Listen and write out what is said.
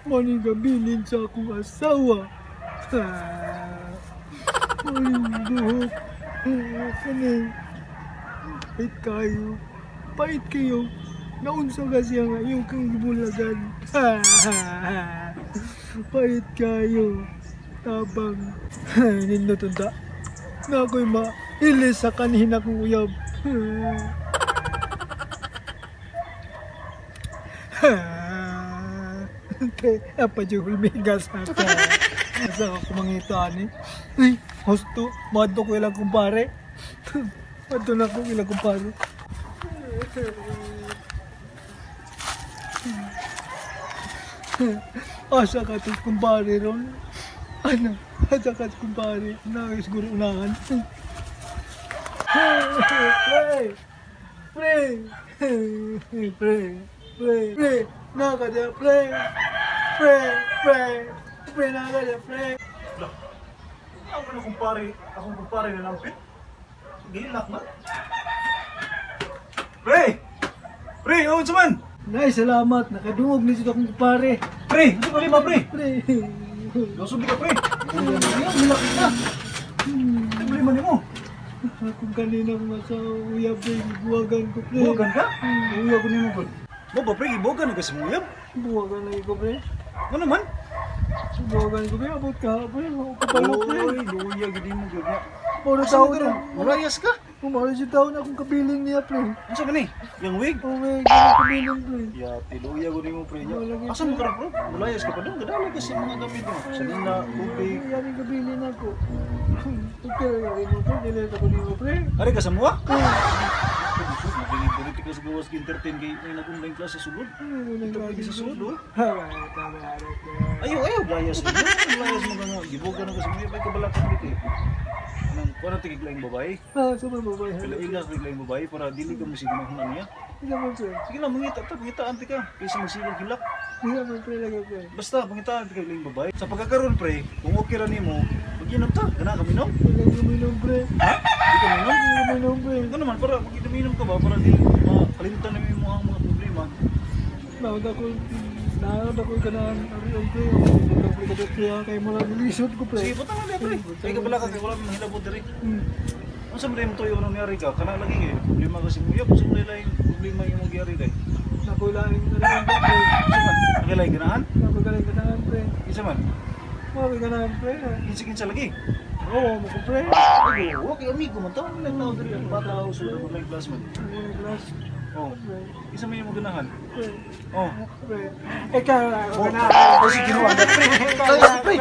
Maning gabilin sa akong asawa. Maning buhok. Kaning pait kayo. Pait kayo. Naunsa ka siya nga iyong kang gibulagan. Pait kayo. Tabang. Nindot unta. Na ako'y mailis sa kanina kong uyab. Kay apa jud hulmigas ako. Asa ako mangita ani. Ay, husto, madto ko ilang kumpare. Madto na ko ilang kumpare. Asa ka to kumpare ron? Ano? Asa ka to kumpare? Na siguro unahan. Pre! Pre! Pre! Pre! Pre! Nakadya, pre! Pre! Pre! Pre! Nakadya, pre! Ako na kumpare, akong kumpare na lampit. Gilak na. Pre! Pre, oh, unsa man? Nay, salamat. Nakadungog ni siya akong kumpare. Pre, unsa pa lima, pre? Pre! Lusog di ka, pre. Hilak na. Ano problema nimo? Kung kanina ko sa uyab, pre, buwagan ko, pre. Buwagan ka? Uyab ko nimo, pre. Mo ba, pre, gibuwagan na ka sa mong uyab? Buwagan na ko, pre. Ano man? Buwagan ko, pre. Abot ka, pre. Ako kabalo, pre. Oy, luya gid mo gyud nga. Puro Asa tao man na. ka? Mulayas ka? Kumaro siya tao na akong kabiling niya, pre. Unsa man ni? Yang wig? Oh, may kabiling, pre. Ya, tiluya ko nimo, pre. Nya. Wala gyud, Asa man ka ron, pre? Mulayas ka pa dong. Gadala ka sa mga gamit mo. Salina, tubig. Yan ang kabiling ako. Okay, lagi mo, pre. Nilito ko nimo, pre. Ari ka sa mua? Oh, Magiging politika sa gawas entertain kay may nag-online class sa sulod. Ito pwede sa sulod, oh. Ayaw, ayaw, layas mo. Layas mo ka nga. Gibuga na ka sa mga, may kabalak ka dito eh. Anong, kuha na tigig laing babae. Ah, super babae. Pila ilas tigig laing babae para dili ka masigmahon na niya. Isa mo, pre. Sige lang, mangita ta, mangitaan ti ka. Kaysa magsilang hilak. Isa mo, pre, lagi, pre. Basta, mangitaan ti ka laing babae. Sa pagkakaroon, pre, kung okay ra nimo, mag-inom ta. Gana ka minom? Wala uminom, pre. Ha? Di ka minom? Wala uminom, pre. Ano naman, para mag-inom ka ba? Para dili makalimutan na mo ang mga problema. Naod ako, naod ako kanang ariyon, pre. Ako, pre, pre, pre, kay mo lang lisod ko, pre. Sige, butang na pre. Ay kabala ka kay wala may mahilabot diri. Unsa man mo tuyo nang nangyari ka? Kana lagi kay problema kasi mo. Yap, unsa man laing problema imong gyari day? Nakoy laing ariyon, pre. Unsa man? Nakilay ganahan? Nakoy laing ganahan, pre. Kinsa man? Nakoy ganahan, pre. Kinsa-kinsa lagi? Oo, mo ko, pre. Ay, okay amigo man tawo man tao diri ang bata o sulod online class man. Ang class, Oh. pre. Kinsa man imong ganahan? Pre, Oh. pre. Ikaw, ako ganahan. Oh, sige, pre. Ikaw, Pre. pre.